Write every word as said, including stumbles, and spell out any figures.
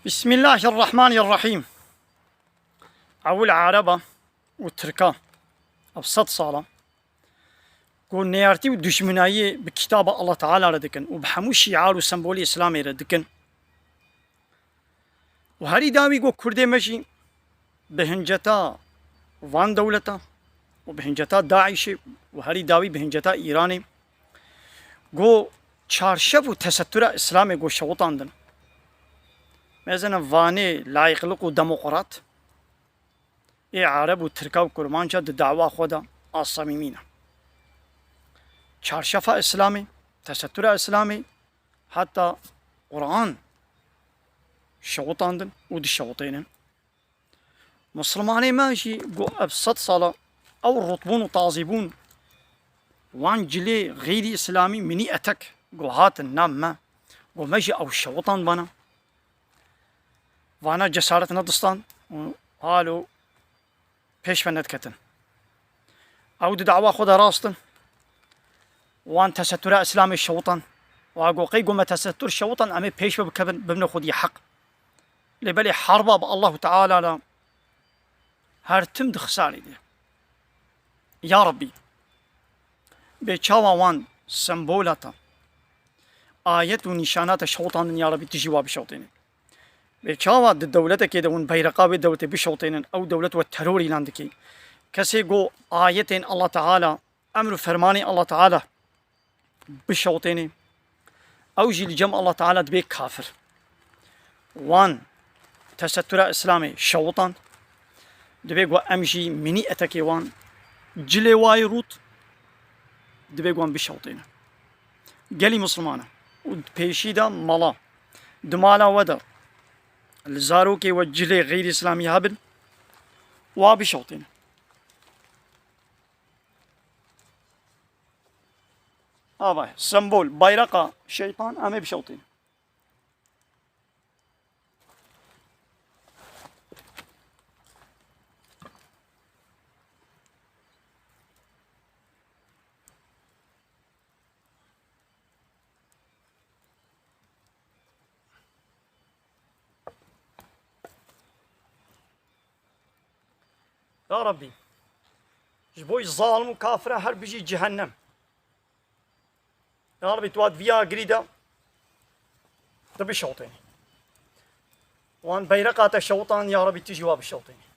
Bismillahirrahmanirrahîm. Ewil Ereba û Tirka ev sed sala ku neyartî û dujminayî bi kitaba Allah Teala re dikin û bi hemû şiar û sembolê Îslamê re dikin. Û herî dawî got Kurdê me jî bi hinceta van dewleta û bi hinceta DAIŞê û herî dawî bi hinceta Îranê got çarşef û tesettûra Îslamê got şewitandin. Mezene Vanê layîqlik û demokrat ê Ereb û Tirka û Kurmanca di dawa xwe de a samîmî ne. Çarşefa Îslamê, tesettûra Îslamê, heta Quran şewitandin û dişewitênin. Misilmanê me jî got ev sed sala ew rutbûn û tazîbûn wan cilê xeyrî îslamî minî etek got hatin nav me, got me jî ew şewitandbana. Vana cesaret nedistan û halo pêş ve nediketin. Ew di dawa xwe de rast in. Wan tesettûra Îslamê şewitan. Wa got qey got me tesettûr şewitan, em ê pêş ve bikevin, bibine xwedî heq. Lê belê herba bi Allahu Teala re her tim di xisarê de. Ya Rabbî, bê çawa wan sembola te, ayet û nîşana te şewitandin, ya Rabbî, tu jî wa bişewtêne. Bê çawa di dewletekê de hûn beyreqa wê dewletê bişewtênin, ew dewlet we teror îlan dike. Kesê got ayetên Allah Teala, emr û fermanê Allah Teala bişewtêne, ew jî li cem Allah Teala dibê kafir. Wan tesettûra Îslamê şewitan, dibê got em jî mînî etekê wan cilê wayî rût, dibê got em bişewtêne. Gelî Misilman e û di pêşî de mala, di mala we de li zarokê we cilê xeyrî Îslamî hebin, wa bişewtêne. Avay, sembol, bayraqa şeytan em ê bişewtînin. Ya Rabbî, ji bo zalim û kafira her bijî cehennem. Ya Rabbî, tu hat viya girî de, tu bişewtênî. Wan beyreqa te şewtan, ya Rabbî, tu jî wa bişewtênî.